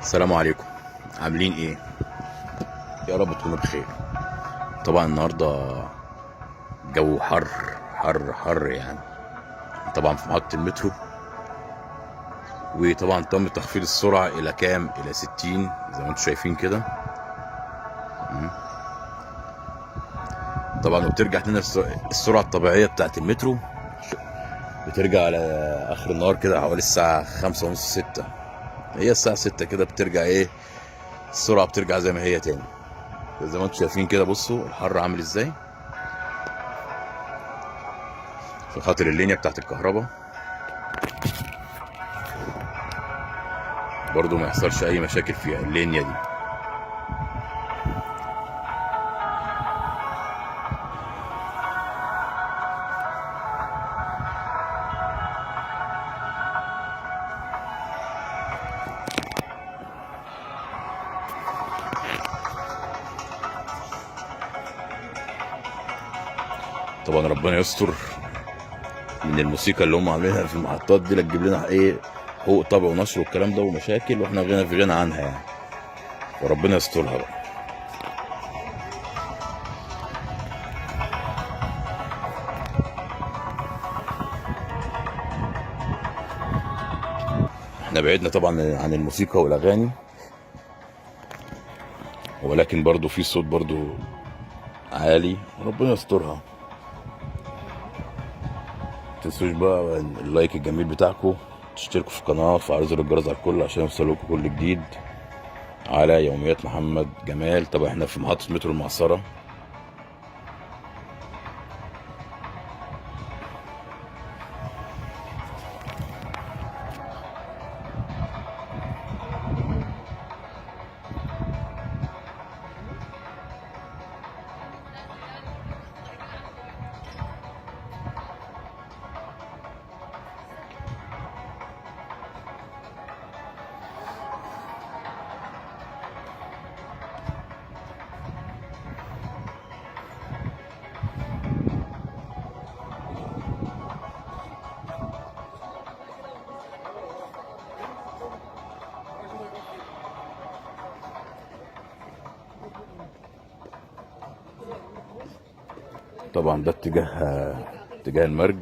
السلام عليكم. عاملين ايه؟ يا رب تكونوا بخير. طبعا النهارده الجو حر حر حر يعني. طبعا في محطة المترو، وطبعا تم تخفيض السرعة الى كام؟ الى 60 زي ما انتم شايفين كده. طبعا وبترجع تاني السرعة الطبيعية بتاعت المترو، بترجع على اخر النهار كده حوالي الساعة 5:30 6، هي الساعة 6 كده بترجع ايه السرعة، بترجع زي ما هي تاني. زي ما انتم شايفين كده، بصوا الحر عامل ازاي عشان خاطر اللينيا بتاعت الكهرباء برضو ما يحصلش اي مشاكل فيها اللينيا دي. طبعا ربنا يستر من الموسيقى اللي هم عاملينها في المحطات دي، لا تجيب لنا ايه حقوق طبع ونشر والكلام ده ومشاكل، واحنا غنى في غنى عنها يعني، وربنا يسترها بقى. احنا بعدنا طبعا عن الموسيقى والاغاني، ولكن برضو في صوت برضو عالي، ربنا يسترها. متنسوش بقى اللايك الجميل بتاعكم، تشتركوا في القناة وتفعلوا زر الجرس على الكل عشان يوصلكم كل جديد على يوميات محمد جمال. طبعا احنا في محطة مترو المعصرة. طبعا ده اتجاه المرج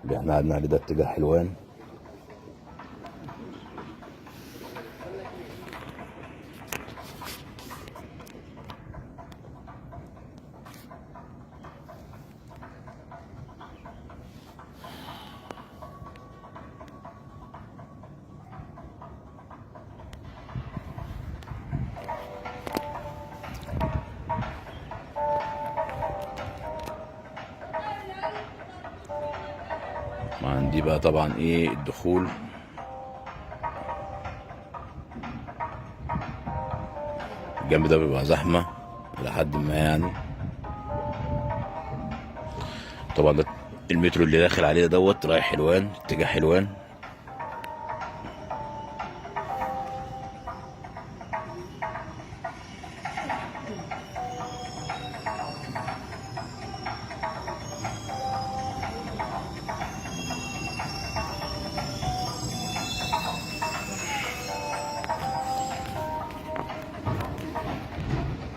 اللي احنا قعدنا عليه، ده اتجاه حلوان. عندي بقى طبعا ايه الدخول، الجنب ده بيبقى زحمة لحد ما يعني. طبعا ده المترو اللي داخل عليه دوت رايح حلوان، اتجاه حلوان.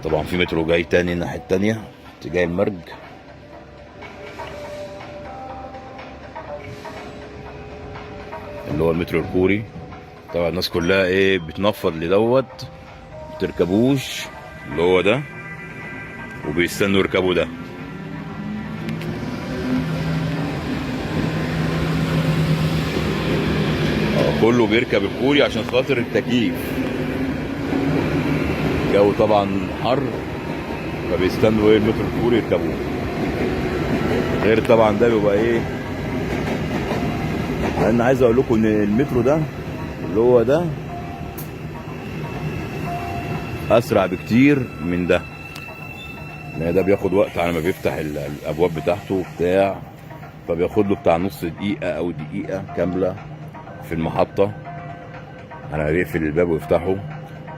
طبعا في مترو جاي تاني الناحية التانية اتجاه المرج. اللي هو المترو الكوري. طبعا الناس كلها ايه بتنفض لدوت، متركبوش اللي هو ده، وبيستنوا يركبوا ده. كله بيركب الكوري عشان خاطر التكييف. الجو طبعا حر، فبيستنوا ايه المترو الكوري يركبوه. غير طبعا ده بيبقى ايه، انا عايز اقول لكم ان المترو ده اللي هو ده اسرع بكتير من ده، لان ده بياخد وقت على ما بيفتح الابواب بتاعته وبتاع، فبياخد له بتاع نص دقيقة او دقيقة كاملة في المحطة على ما بيقفل الباب ويفتحه،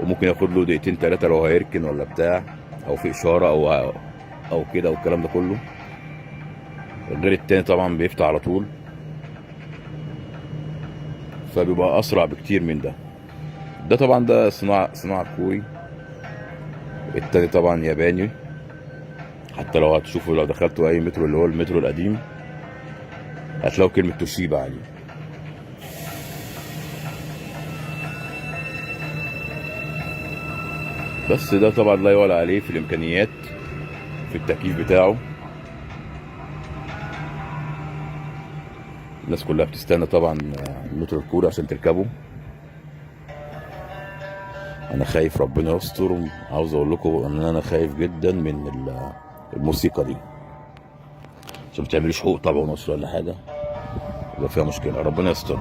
وممكن ياخد له دقيقتين 3 لو هيركن ولا بتاع، او في اشارة او كده والكلام ده كله. غير التاني طبعا بيفتح على طول. فبيبقى اسرع بكتير من ده. ده طبعا ده صناعة كوري، التاني طبعا ياباني. حتى لو هتشوفوا لو دخلتوا اي مترو اللي هو المترو القديم هتلاقوا كلمة توشيبا عليه. بس ده طبعا لا يعلى عليه في الامكانيات، في التكييف بتاعه. الناس كلها بتستنى طبعا المترو الكوري عشان تركبه. انا خايف ربنا يستر، عاوز اقول لكم ان انا خايف جدا من الموسيقى دي، عشان ما تعمليش حقوق طبع ونصر ولا حاجة يبقى فيها مشكلة. ربنا يستر.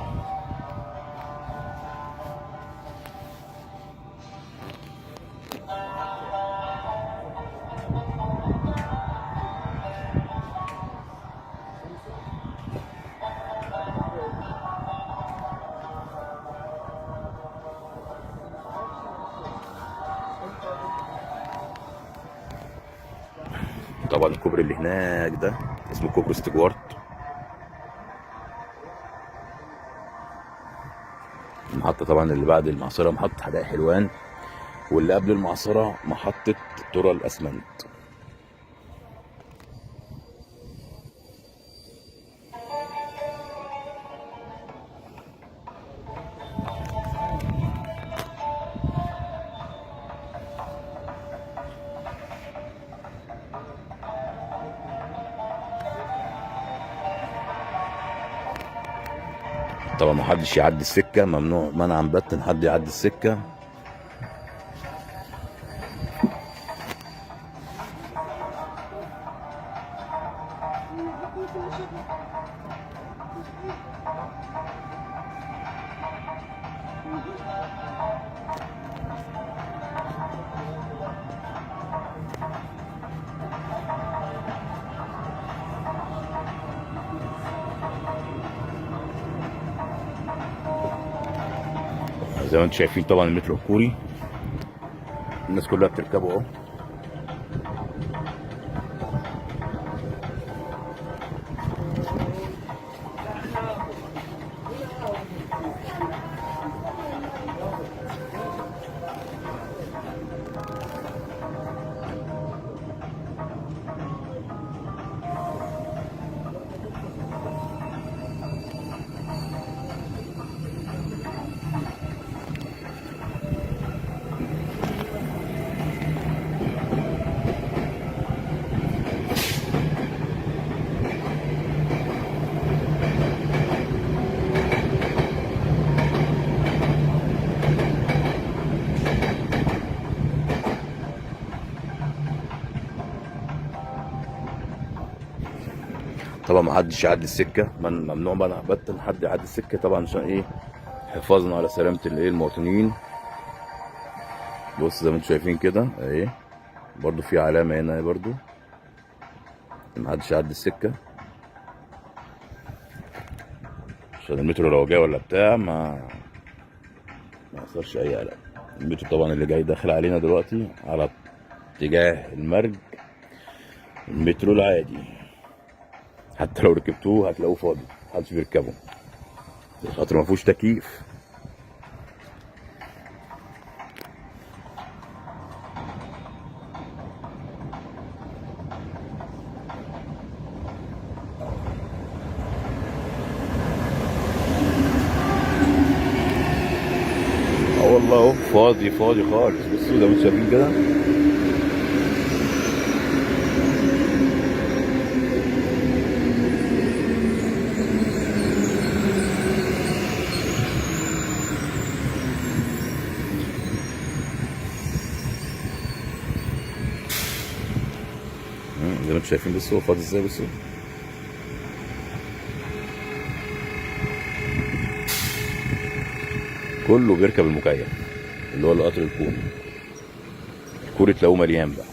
طبعا الكوبري اللي هناك ده اسمه كوبري ستيجوارت. المحطة طبعا اللي بعد المعصرة محطة حدائق حلوان، واللي قبل المعصرة محطة ترى الأسمنت. طبعا ما حدش يعدي السكة، ممنوع منعا باتا حد يعدي السكة. زي ما انتم شايفين طبعا المترو الكوري الناس كلها بتركبه اهو. طبعا ما حدش يعدي السكة، ممنوع منع باتا حد يعدي السكة طبعا، عشان ايه؟ حفاظا على سلامه الايه المواطنين. بص زي ما انتم شايفين كده اهي، برضو في علامة هنا برضو ما حدش يعدي السكة، عشان المترو لو جاي ولا بتاع ما يحصلش اي قلق. المترو طبعا اللي جاي داخل علينا دلوقتي على اتجاه المرج، المترو العادي حتى لو ركبتوه هتلاقوه فاضي، محدش بيركبه خاطر ما فيهوش تكييف. اه والله اهو فاضي فاضي خالص. بصوا زي ما انتم شايفين كده، زي ما انتم شايفين. بصوا فاضي ازاي، بصوا كله بيركب المكيف اللي هو القطر الكوري. الكوري تلاقوه مليان بقى.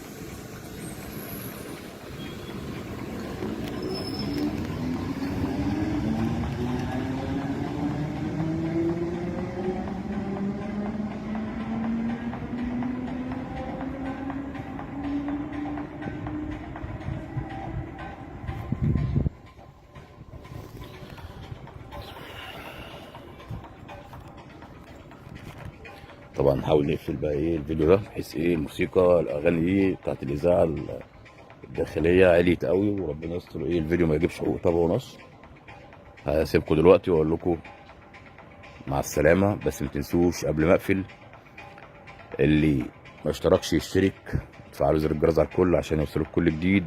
طبعا نحاول نقفل بقى ايه الفيديو ده، بحيث ايه الموسيقى الاغاني دي بتاعت الاذاعة الداخلية عليت قوي، وربنا يستر ايه الفيديو ما يجيبش حقوق طبع ونشر. هسيبكم دلوقتي واقول لكم مع السلامة. بس ما تنسوش قبل ما اقفل، اللي ما اشتركش يشترك، تفعلوا زر الجرس على الكل عشان يوصلكم كل جديد،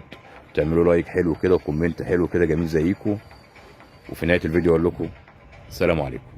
تعملوا like حلو كده و comment حلو كده جميل زيكم. وفي نهاية الفيديو اقول لكم السلام عليكم.